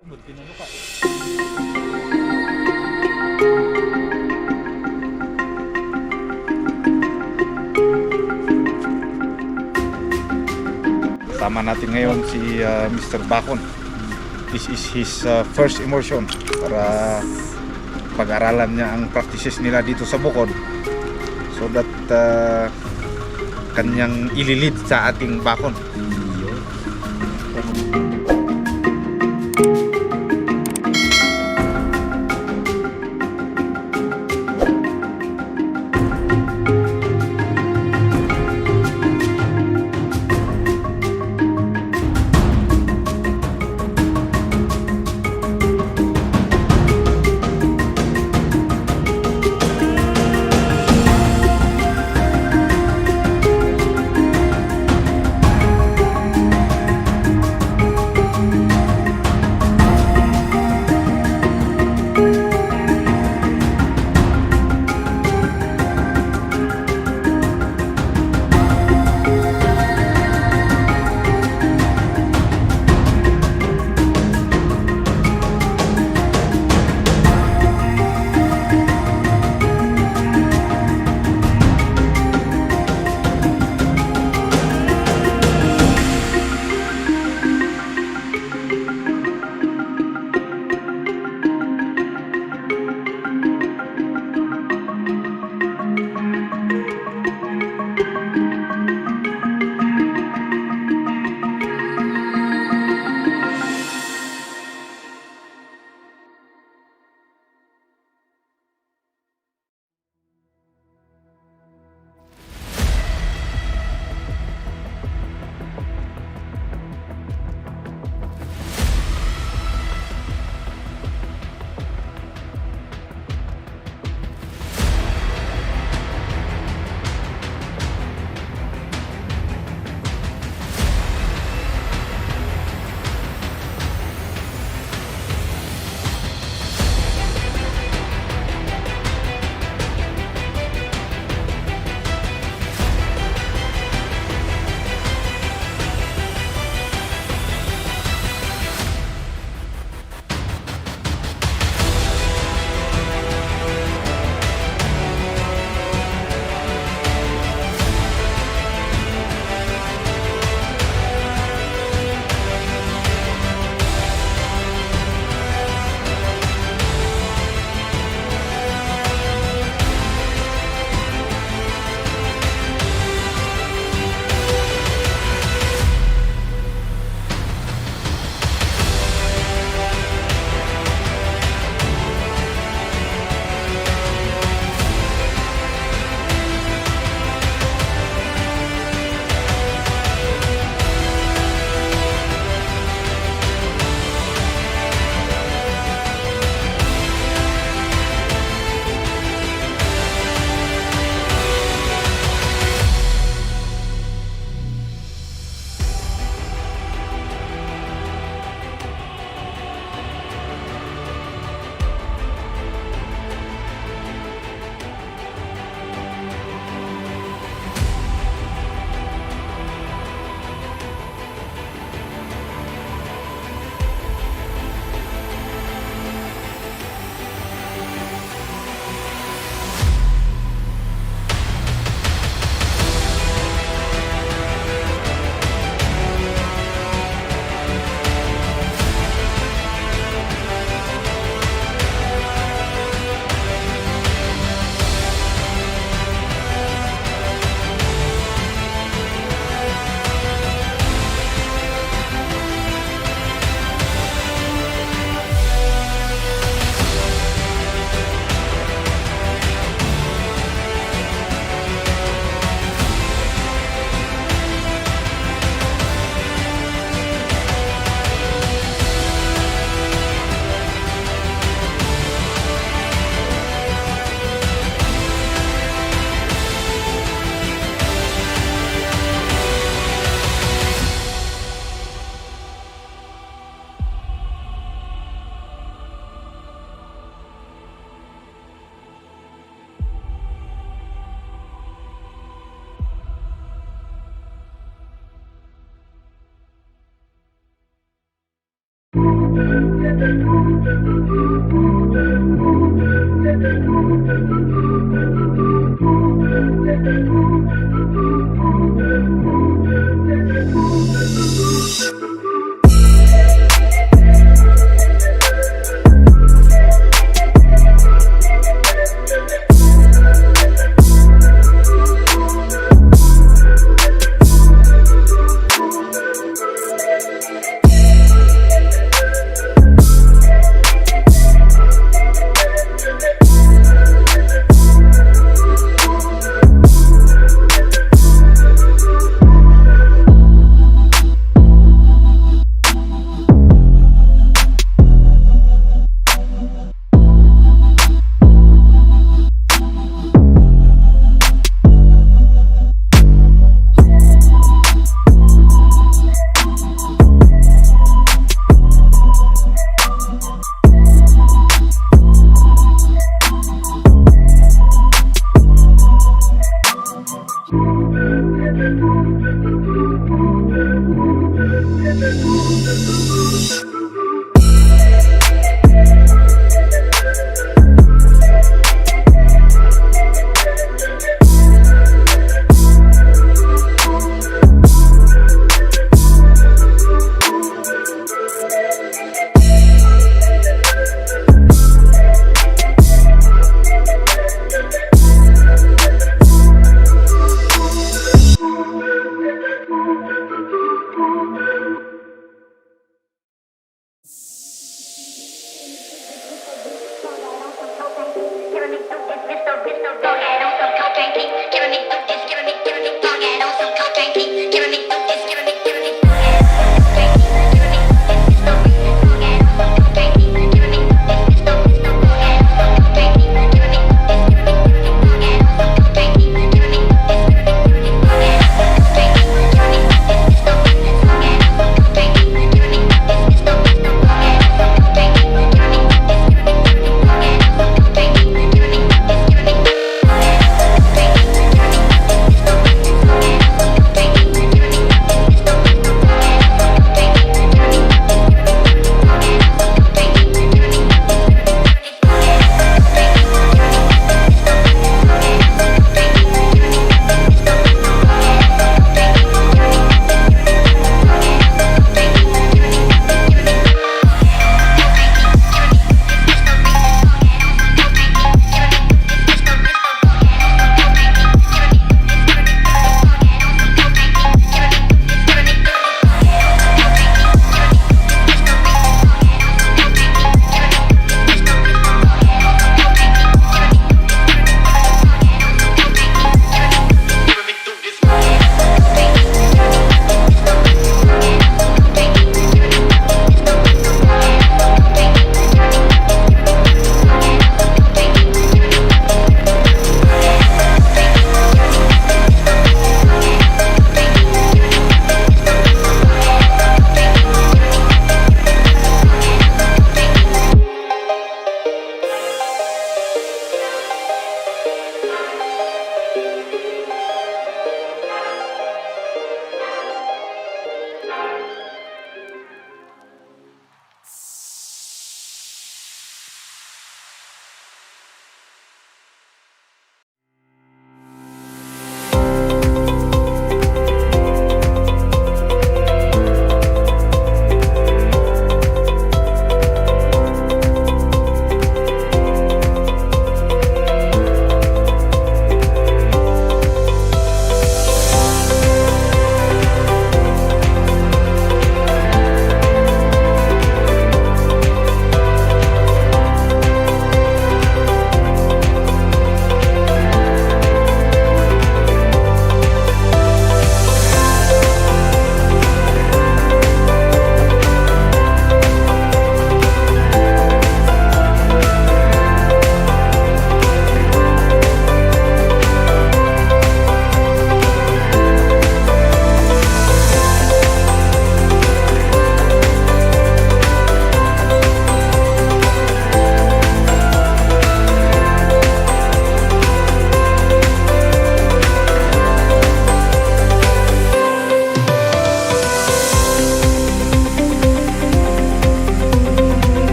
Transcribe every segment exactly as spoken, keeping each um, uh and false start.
Kasama natin ngayon si, ah, Mister Bakon. This is his, ah, first immersion para pag-aralan niya ang practices nila dito sa bukod, so that, ah, kanyang ililid sa ating bakon.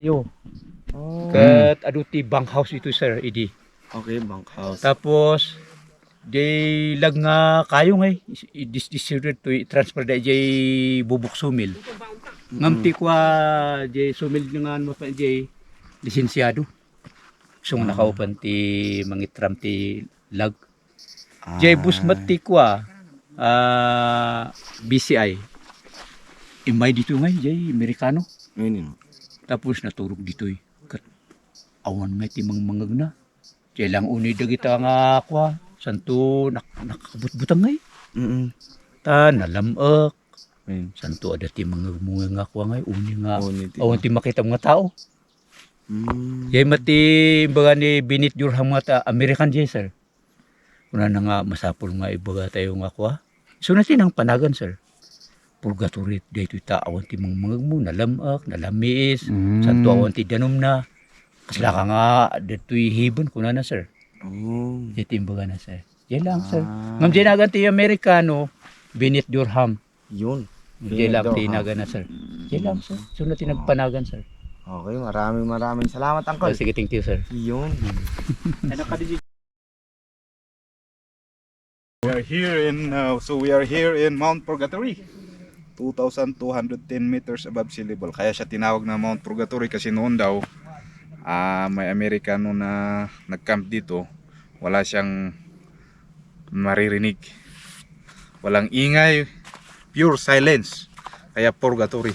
Yo. Oh. Ket adu ti bunkhouse ito, sir, idi. Okay, bunkhouse. Tapos, jay lag nga kayo ngay, i-, i-, dis-, distributed to, i-transfer da jay bubuk sumil. Ngam ti kua, jay sumil nga ano pa jay lisensiado. So, nakaupan ti mangitram ti lag. Jay bus met ti kua, ah, B C I. Immay dito ngay, jay Amerikano. Ngayon, tapos naturog ditoy. Ket awan ngay ti mangmangegna. Jay lang uni dagita nga kua, santo nak-, nakabutbutang ngay. Mm. Ta nalam-ek. Ngayon. Santo adda ti mangegmo nga kua ngay, uni nga. Uni ti awan ti makitam nga tao. Mm. Jay met ti imbaga ni Bennett Durham nga ta American jay, sir. Kunana nga masapul nga ibaga tayo nga kua. So, na ti nangpanagan, sir. Purgatory, daytoy ta awan ti mangmangegmo, nalam-ek, nalamiis, santo awan ti danumna. Kasla ka nga, daytoy heaven, kunana, sir. Oh. Jay ti imbaga na, sir. Jay lang, sir. Ah. Ngam jay nagan ti Amerikano, Bennett Durham. Yun. Jay lang ti nagan na, sir. Jay lang, sir. So, na ti nagpanagan, sir. Okay, maraming, maraming salamat, Uncle. Oh, sige, thank you, sir. Yun. We are here in, uh, so we are here in Mount Purgatory, two thousand two hundred ten meters above sea level. Kaya siya tinawag na Mount Purgatory kasi noon daw, ah, may Amerikano na nag-camp dito. Wala siyang maririnig. Walang ingay, pure silence. Kaya purgatory.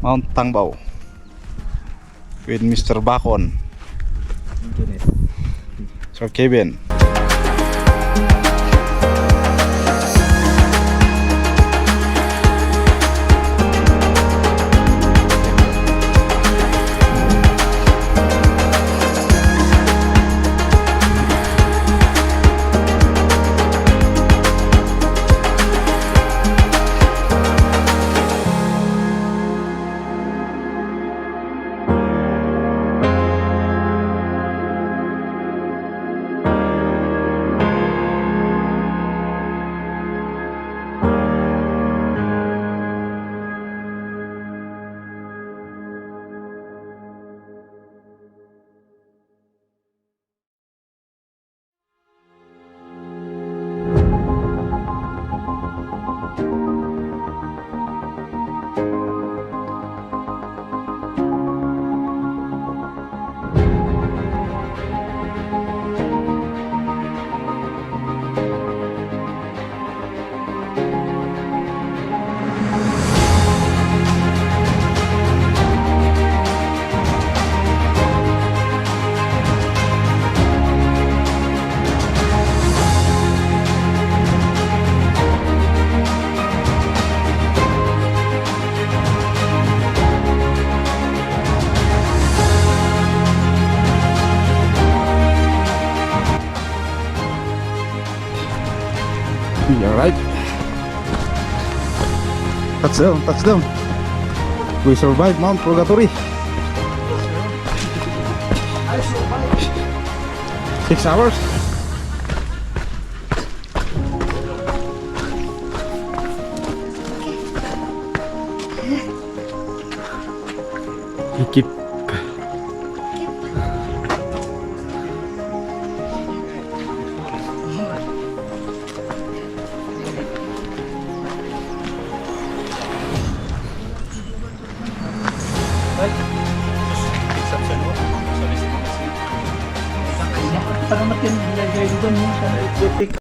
Mount Tangbao with Mister Bakon. Sir Kevin. Alright. Touchdown, touchdown. We survived Mount Purgatory. Six hours. Ikip. Para matin, nilagay doon mo sa epic.